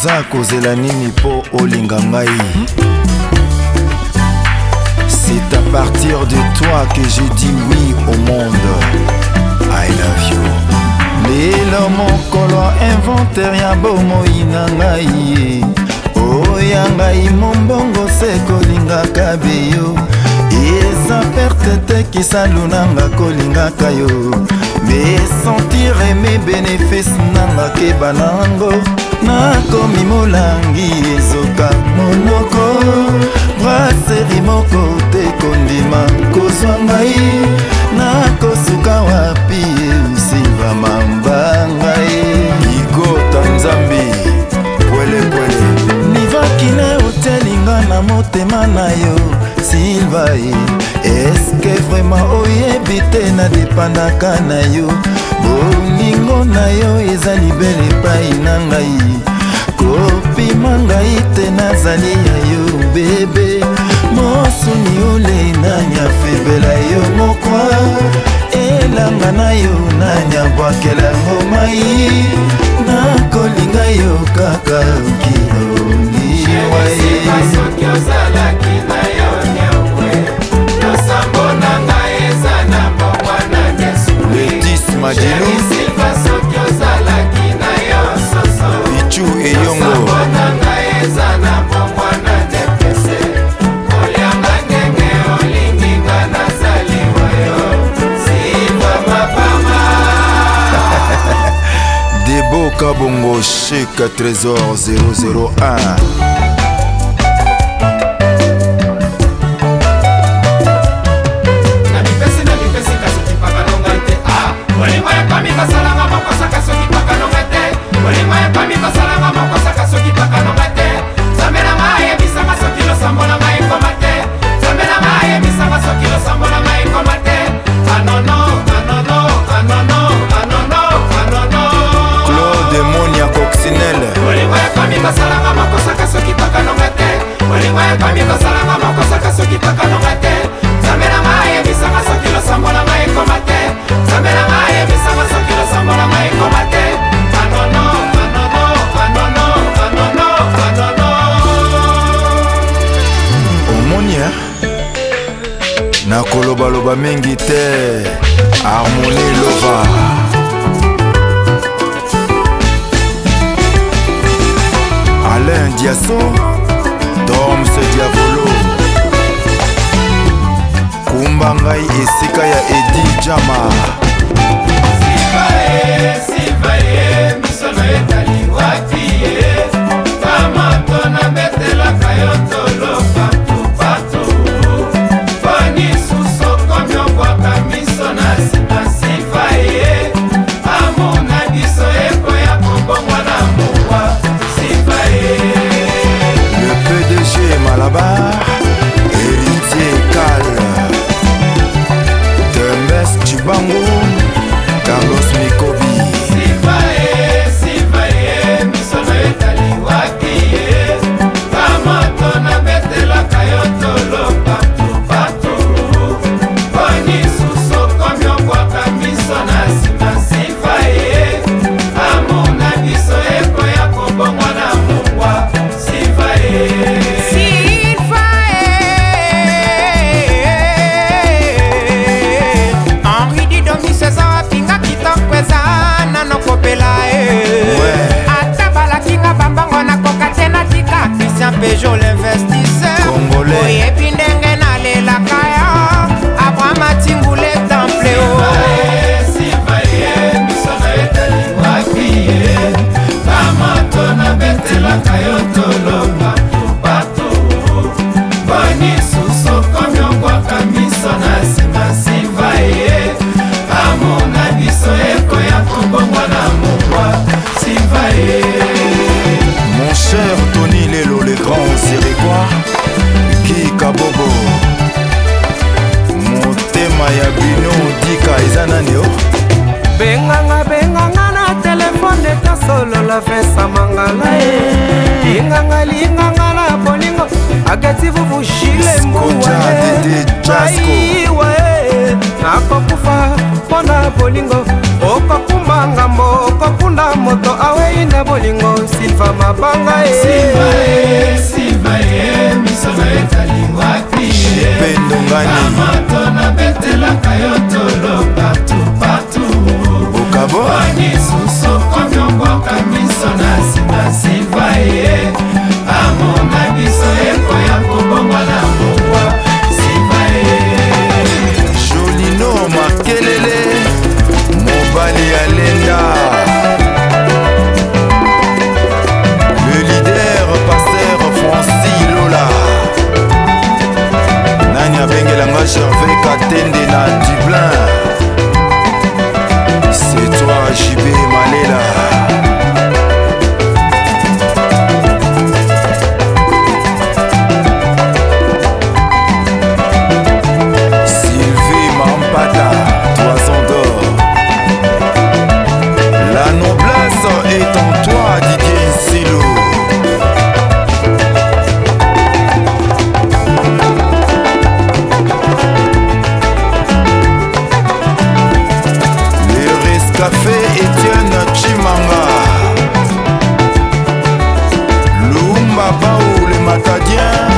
Naza kozela nini mpo olinga ngai? C'est à partir de toi que j'ai dit oui au monde. I love you. Lelo mokolo inventaire ya bomoi na ngai, oya ngai mombongo se kolingaka beyo, eza perte te kisalu nanga kolingaka yo. Me sentir aimé, bénéfice nanga keba nango, nakomi molangi ezoka monoko, brasserie moko te kondima kozwa ngai, nakosuka wapi? Eusilva mamba ngai igota nzambi pwelepwele nivakine otelinga na motema na yo. Silva ye, eske vraiment oyebi te nadepandaka na yo? Bolingo na yo eza libele epai na ngai, kopima ngai te, nazali ya yo bebe. Mosuni ole nani afebela yo, mokwa elanga na yo nani abwakela yango mai, nakolinga yo kaka kiloniwa ye. Soki ozalaki na yo nyangwe, losambo na ngai eza na mbongwana nde. Letis Madilu. Silva, soki ozalaki na yo soso, Pichu Eyongo. Losambo na ngai eza na mbongwana nde pese olianga ndenge olingi nga, nazaliwa yo Silva Mabama. Debo Kabongo Chic Trésor 001. Na mipesi, na mipesi, kasi kipaka no ngai te. Ah, bolingo ekomi kosalanga mokosaka, soki paka no ngai te. Bolingo ekomi kosalanga mokosaka, soki paka no ngai te. Nzambe na ngai ayebisanga soki losambo na ngai ekoma te. Nzambe na ngai ayebisanga soki losambo na ngai ekoma te. Anono, anono, anono, anono, anono. Claude Monia Coccinelle. Bolingo ekomi kosalanga mokosaka, soki paka no ngai te. Bolingo ekomi kosalanga mokosaka, soki paka no ngai te. Nzambe na ngai ayebisanga soki losambo na ngai ekoma te. Nzambe na ngai ayebisanga soki losambo na ngai ekoma te. Anono, anono, anono, anono, anono. Omoni eh? Nakolobaloba mingi te. Harmonie Lova. Alain Diaso, Toms Diavolo, kumba ngai esika ya Edi Jama. Silva ye, Silva ye, miso na etali wapi ye? Kamoto nabetelaka yo tolo partout partout, boni susu okomi obwaka miso na nsima? Silva ye, amour na biso ekoya kobongwana mungwa. Silva ye. Le PDG Malabar, Héritier Cal, Tembes Chibango, Carlos Mikobi. Silva ye, Silva ye, miso na etali wapi ye? Kamoto nabetelaka yo tolo partout partout, boni susu okomi obwaka miso na nsima? Silva ye, amour na biso ekoya kobongwana mungwa. Silva ye. Silva, eh. Henri Didomi César afinga kitoko eza nano kopela e. Ata balakinga bambango nakoka te, natika Christian Peugeot l'investisseur. Congolais. Oyebi ndenge nalelaka yo, Abraham atingule temple o. Silva ye, miso na etali wapi ye? Kamoto nabetelaka yo tolo partout partout, boni susu okomi obwaka miso na nsima? Silva ye, amour na biso ekoya kobongwana mungwa. Silva ye. Mon cher Tony Lelo, le grand Séréquois, Guy Kabobo, motema ya bino dika eza nani o? Benganga, benganga na telefone, tosolola fesa mangala ye. Linganga, linganga na bolingo, aketi vuvu shile. Skoja Dede Jasko. Mbuwa ye, nakokufa mpo na bolingo, okokumba ngambo, okokunda moto awei na bolingo. Silva Mabanga. mabanga e Silva e miso na etali wapi Pendongani Moto nabetelaka yo tolo partout partout Okabo Boni susu komi obwaka miso na nsima Silva e Amour na biso ekoya kobongwana mongwa Silva e Jolino Makelele mobali ya Lenda Le leader pasteur Francis Lola Nani abengelanga Gervais Katende na Dublin C'est toi JB Malela Sylvie Mampata, Toison d'or. La noblesse est en toi, Didier Silo. Le rescafé Étienne Chimanga. Lumba Bao, le Matadien.